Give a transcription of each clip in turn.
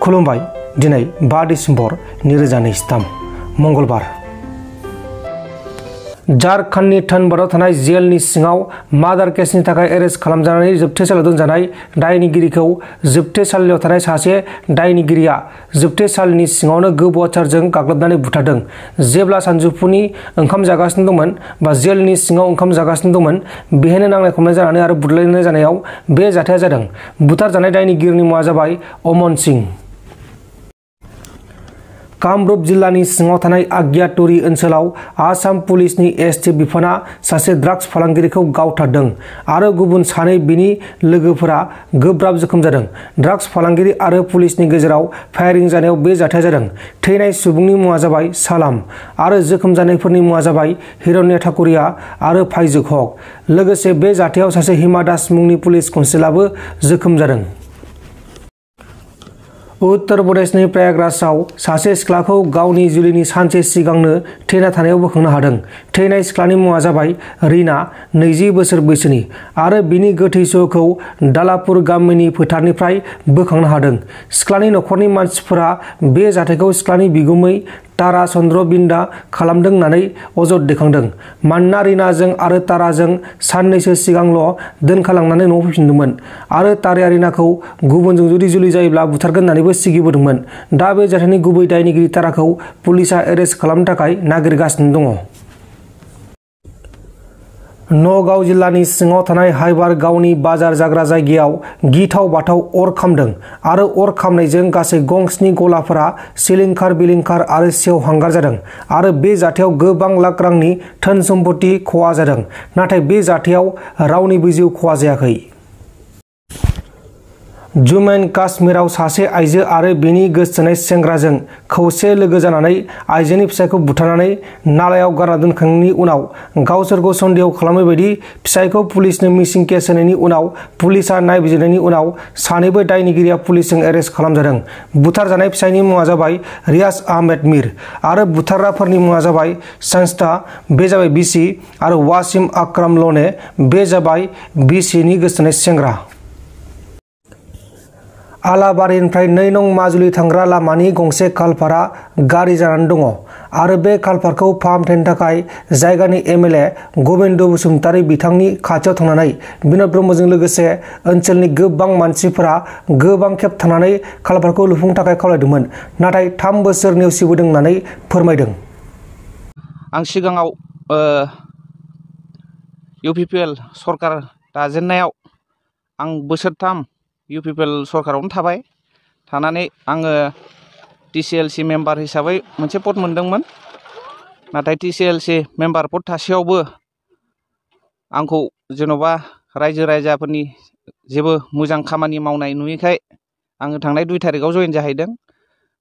खुलुमबाय दिनै 5 डिसेम्बर 2023 मंगलबार झारखंडनि धनबादआव थानाय जेलनि सिङाव मार्डार केसनि थाखाय एरेस्ट खालामजानानै जोबथेसालियाव दोनजानाय दायनिगिरिखौ जोबथेसालियाव थानाय सासे दायनिगिरिया जोबथेसालिनि सिङावनो गोबौ-आचारजों गाग्लोबनानै बुथारदों। जेब्ला सानजौफुनि ओंखाम जागासिनो दंमोन बा जेलनि सिङाव ओंखाम जागासिनो दंमोन, बेहायनो नांलाय खमलाय जानानै आरो बुदलायनाय जानायाव बे जाथाया जादों। बुथारजानाय दायनिगिरिनि मुङा जाबाय अमन सिंह। कामरुप जिल्लानि सिङाव थानाय आग्यातुरी ओनसोलाव आसाम पुलिसनि एसटि बिफाना सासे ड्राग्स फालांगिरिखौ गावथारदों आरो गुबुन सानै बिनि लोगोफोरा गोब्राब जोखोम जादों। ड्राग्स फालांगिरि आरो पुलिसनि गेजेराव फायारिं जानायाव बे जाथाया जादों। थैनाय सुबुंनि मुङा जाबाय सालाम आरो जोखोम जानायफोरनि मुङा जाबाय हिरण्य ठाकुरिया आरो फाइजुक हक। लोगोसे बे जाथायाव सासे हिमा दास मुंनि पुलिस कनस्टेबलआबो जोखोम जादों। उत्तर प्रदेशनि प्रयागराजआव सासे सिख्लाखौ गावनि जुलिनि सानसे सिगांनो थैना थानायाव बोखांनो हादों। थैनाय सिख्लानि मुङा जाबाय रीना, 20 बोसोर बैसोनि, आरो बिनि गोथै सहखौ दालापुर गामिनि फोथारनिफ्राय बोखांनो हादों। सिख्लानि नखरनि मानसिफोरा बे जाथायखौ सिख्लानि बिगुमै तारा चन्द्र बिन्दा खालामदों होननानै अजद दैखांदों। मानोना रीनाजों आरो ताराजों साननैसो सिगांल' दोनखारलांनानै न'आव फैफिनदोंमोन आरो ताराया रीनाखौ गुबुनजों जुलि जायोब्ला बुथारगोन होननानैबो सिगिबोदोंमोन। दा बे जाथायनि गुबै दायनिगिरि ताराखौ पुलिसआ एरेस्ट खालामनो थाखाय नागिरगासिनो दङ। नगाव जिल्लानि सिङाव थानाय हाइबार गावनि बाजार जाग्रा जायगायाव गिथाव-बाथाव अर खामदों आरो अर खामनायजों गासै गं 7 गलाफोरा सिलिंखार बिलिंखार आरो सेवहांगार जादों आरो बे जाथायाव गोबां लाख रांनि धोन सम्पति खहा जादों। नाथाय बे जाथायाव रावनिबो जिउ खहा जायाखै। जम्मु एन्ड काश्मीराव सासे आइजो आरो बिनि गोसथोनाय सेंग्राजों खौसे लोगो जानानै आइजोनि फिसायखौ बुथारनानै नालायाव गारना दोनखांनायनि उनाव गावसोरखौ सन्देह खालामनाय बायदि फिसायखौ पुलिसनो मिसिं केस होनायनि उनाव पुलिसआ नायबिजिरनायनि उनाव सानैबो दायनिगिरिया पुलिसजों एरेस्ट खालामजादों। बुथारजानाय फिसायनि मुङा जाबाय रियाज आहमेद मिर आरो बुथारग्राफोरनि मुङा जाबाय संस्था, बे जाबाय बिसि, आरो वासिम आक्राम लने, बे जाबाय बिसिनि गोसथोनाय सेंग्रा। आलाबारिनिफ्राय 2 नं माजुलि थांग्रा लामानि गंसे कालभार्टआ गाज्रि जानानै दङ आरो बे कालभार्टखौ फाहामथायनि थाखाय जायगानि एमएलए गबिन्द बसुमतारी बिथांनि खाथियाव थांनानै बिनोद ब्रह्मजों लोगोसे ओनसोलनि गोबां मानसिफोरा गोबां खेब थांनानै कालभार्टखौ लुफुंनो थाखाय खावलायदोंमोन, नाथाय 3 बोसोर नेवसिबोदों होननानै फोरमायदों। आं सिगाङाव UPPL सरकार दाजेननायाव आं बोसोरथाम UPPL सरकारावनो थाबाय। थानानै आङो TCLC मेम्बार हिसाबै मोनसे पद मोनदोंमोन। नाथाय TCLC मेम्बार पद थासेयावबो आंखौ जेन'बा रायजो राजाफोरनि जेबो मोजां खामानि मावनाय नुयैखाय आङो थांनाय 2 थारिखआव जयेन जाहैदों।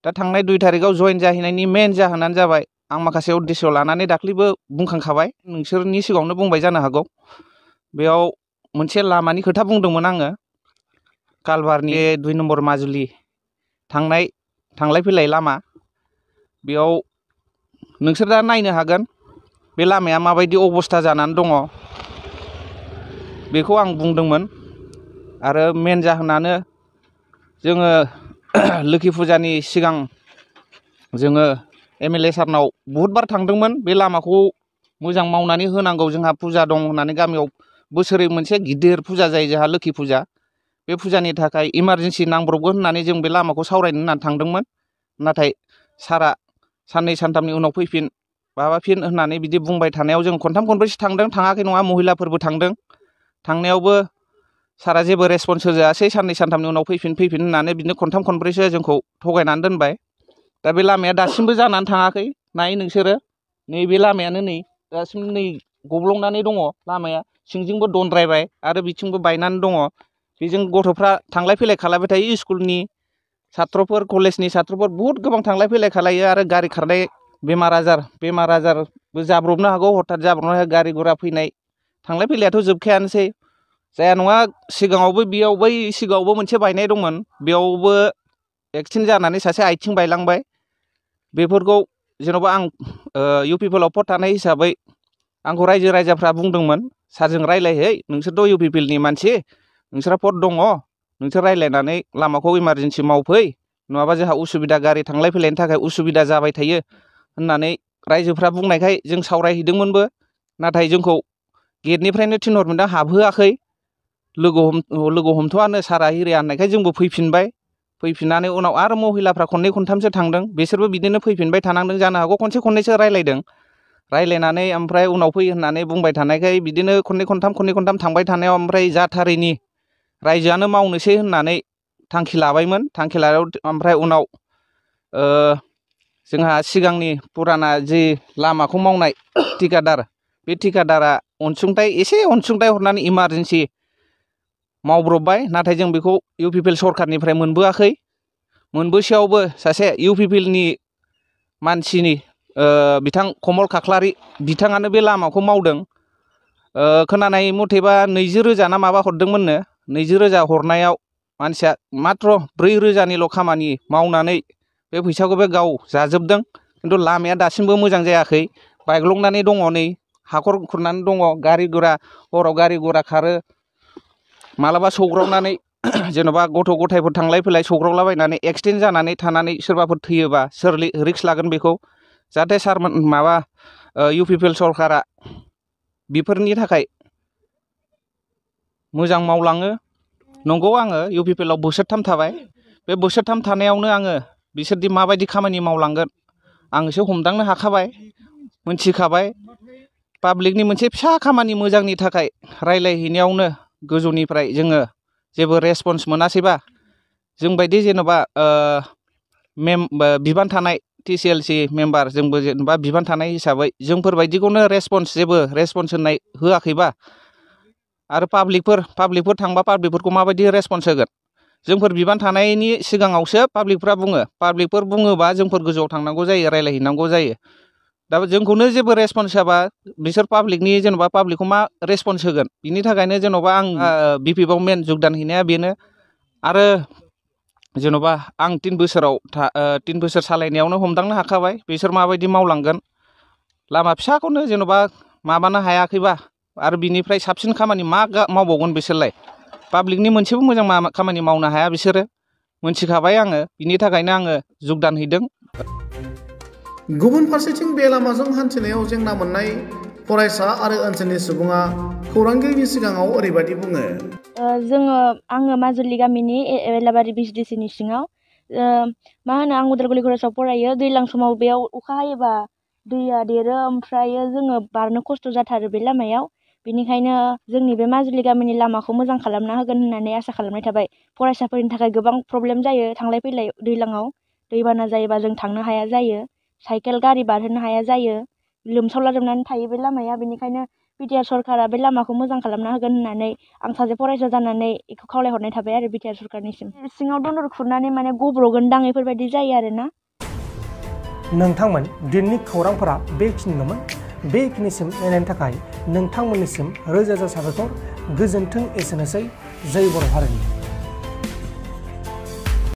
दा थांनाय 2 थारिखआव जयेन जाहैनायनि मेन जाहोनानो जाबाय आं माखासे उद्देश्य लानानै दाख्लैबो बुंखांखाबाय, नोंसोरनि सिगाङावनो बुंबाय जानो हागौ। बेयाव मोनसे लामानि खोथा बुंदोंमोन आङो। कालभारनि 2 नम्बर माजुलि थांलाय फैलाय लामा, बेयाव नोंसोर दा नायनो हागोन बे लामाया माबायदि अबस्था जानानै दङ, बेखौ आं बुंदोंमोन। आरो मेन जाहोनानो जोङो लोखि फुजानि सिगां जोङो MLA सारनाव बहुतबार थांदोंमोन। बे लामाखौ मोजां मावनानै होनांगौ, जोंहा फुजा दं होननानै गामियाव बोसोरै मोनसे गिदिर फुजा जायो जोंहा लोखि फुजा। बे फुजानि थाखाय इमारजेन्सि नांब्रबगोन होननानै जों बे लामाखौ सावरायनो होननानै थांदोंमोन। नाथाय सारा 2 सानथामनि उनाव फैफिन माबाफिन होननानै बिदि बुंबाय थानायाव जों खनथाम खनब्रैसो थांदों, थाङाखै नङा, महिलाफोरबो थांदों। थांनायावबो सारा जेबो रेसपन्स होजायासै। 2 सानथामनि उनाव फैफिन होननानै बिदिनो खनथाम खनब्रैसो जोंखौ थगायनानै दोनबाय। दा बे लामाया दासिमबो जानानै थाङाखै। नाय नोंसोरो, नैबे लामायानो नै दासिम नै गब्लंनानै दङ लामाया, सिंजोंबो दनद्रायबाय आरो बिथिंबो बायनानै दङ। बेजों गथ'फ्रा थांलाय फैलाय खालामबाय थायो, स्कुलनि सात्रफोर, कलेजनि सात्रफोर बहुद गोबां थांलाय फैलाय खालायो। आरो गारि खारनाय बेमार आजारबो जाब्रबनो हागौ, हथात जाब्रबनो हागौ। गारि घरा फैनाय थांलाय फैलायाथ' जोबखायानोसै, जाया नङा। सिगाङावबो बै सिगाङावबो मोनसे बायनाय दंमोन, बेयावबो एक्सिडेन्ट जानानै सासे आथिं बायलांबाय। बेफोरखौ जेन'बा आं UPPL आव पद थानाय हिसाबै आंखौ रायजो राजाफ्रा बुंदोंमोन, सारजों रायलायहै, नोंसोरथ' UPPL नि मानसि, नोंसोरहा पद दङ, नोंसोर रायज्लायनानै लामाखौ इमारजेन्सि मावफै, नङाबा जोंहा उसुबिदा गारि थांलाय फैलायनि थाखाय उसुबिदा जाबाय थायो होननानै रायजोफ्रा बुंनायखाय जों सावरायहैदोंमोनबो। नाथाय जोंखौ गेटनिफ्रायनो थिनहरफिनदों, हाबहोआखै। लोगो हमथ'आनो सारा हिरिया होननायखाय जोंबो फैफिनबाय। फैफिननानै उनाव आरो महिलाफ्रा खननै खनथामसो थांदों, बिसोरबो बिदिनो फैफिनबाय थानांदों जानो हागौ। खनसे खननैसो रायलायनानै ओमफ्राय उनाव फै होननानै बुंबाय थानायखाय बिदिनो खननै खनथाम थांबाय थानायाव ओमफ्राय जाथारैनि रायजोआनो मावनोसै होननानै थांखि लाबायमोन। थांखि लानायाव ओमफ्राय उनाव जोंहा सिगांनि फुराना जि लामाखौ मावनाय थिकादार, बे थिकादारा एसे अनसुंथाइ हरनानै इमारजेन्सि मावब्रबबाय। नाथाय जों बेखौ UPPL सरखारनिफ्राय मोनबोआखै। मोनबोसेयावबो सासे UPPLनि मानसिनि बिथां कमल खाख्लारि बिथाङानो बे लामाखौ मावदों। खोनानाय मथेबा 20,000 ना माबा हरदोंमोननो। 20,000 हरनायाव मानसिया माथ्र 4,000निल' खामानि मावनानै बे फैसाखौ बे गाव जाजोबदों। खिन्थु लामाया दासिमबो मोजां जायाखै, बायग्लंनानै दङ, नै हाखर खुरनानै दङ। हराव गारि घरा खारो, मालाबा सौग्रावनानै जेन'बा गथ' गथायफोर थांलाय फैलाय सौग्रावलाबायनानै एक्सिडेन्ट जानानै थानानै सोरबाफोर थैयोबा सोर रिक्स लागोन बेखौ? जाहाथे UPPL सरकारा बेफोरनि थाखाय मोजां मावलाङो। नंगौ, आङो UPPL आव बोसोरथाम थाबाय। बे बोसोरथाम थानायावनो आङो बिसोरदि माबायदि खामानि मावलांगोन आं एसे हमदांनो हाखाबाय, मोनथिखाबाय। पाब्लिकनि मोनसे फिसा खामानि मोजांनि थाखाय रायलायहैनायावनो गोजौनिफ्राय जोङो जेबो रेसपन्स मोनासैबा, जोंबायदि जेन'बा बिबान थानाय TCLC मेम्बार, जोंबो जेनेबा बिबान थानाय हिसाबै जोंफोरबायदिखौनो जेबो रेसपन्स होआखैबा आरो पाब्लिकफोर थांबा पाब्लिकफोरखौ माबायदि रेसपन्स होगोन? जोंफोर बिबान थानायनि सिगाङावसो पाब्लिकफ्रा बुङो। पाब्लिकफोर बुङोबा जोंफोर गोजौआव थांनांगौ जायो, रायलायहैनांगौ जायो। दा जोंखौनो जेबो रेसपन्स होआबा बिसोर पाब्लिकखौ मा रेसपन्स होगोन? बिनि थाखायनो जेन'बा आं BPF आव मेन जुगदान हैनाया बेनो। आरो जेन'बा आं 3 बोसोर सालायनायावनो हमदांनो हाखाबाय बिसोर माबायदि मावलांगोन। लामा फिसाखौनो जेन'बा माबानो हायाखैबा आरो बिनिफ्राय साबसिन खामानि मा मावबावगोन बिसोरलाय? पाब्लिकनि मोनसेबो मोजां खामानि मावनो हाया बिसोरो, मोनथिखाबाय आङो। बिनि थाखायनो आङो जुगदान हैदों। गुबुन फारसेथिं बे लामाजों हान्थिनायाव जेंना मोननाय फरायसा आरो ओनसोलनि सुबुङा खौरांगिरिनि सिगाङाव ओरैबायदि बुङो। आङो माजुलि गामिनि एलाबारि BCDC नि सिङाव। आं उदालगुरि कलेजाव फरायो। दैज्लां समाव बेयाव अखा हायोबा दैया देरो, ओमफ्रायो जोङो बारनो खस्थ' जाथारो बे लामायाव। बेनिखायनो जोंनि बे माजुलि गामिनि लामाखौ मोजां खालामना होगोन होननानै आसा खालामनाय थाबाय। फरायसाफोरनि थाखाय गोबां प्रब्लेम जायो थांलाय फैलाय दैज्लाङाव। दैबाना जायोबा जों थांनो हाया जायो, साइकेल गारि बारहोनो हाया जायो, लोमसावलाजोबनानै थायो बे लामाया। बेनिखायनो BTR सरकारा बे लामाखौ मोजां खालामना होगोन होननानै आं सासे फरायसा जानानै बेखौ खावलायहरनाय थाबाय आरो BTR सरकारनिसिम। सिङाव दन्दर खुरनानै गब्र'गोनदां बेफोरबायदि जायो आरोना। नोंथांमोन दिनैनि खौरांफोरा बेखिनिल'मोन। बेखिनिसिम नायनायनि थाखाय नोंथांमोननिसिम रोजा रोजा साबायखर। गोजोन्थों, एसेनोसै। जय बर' हारिनि।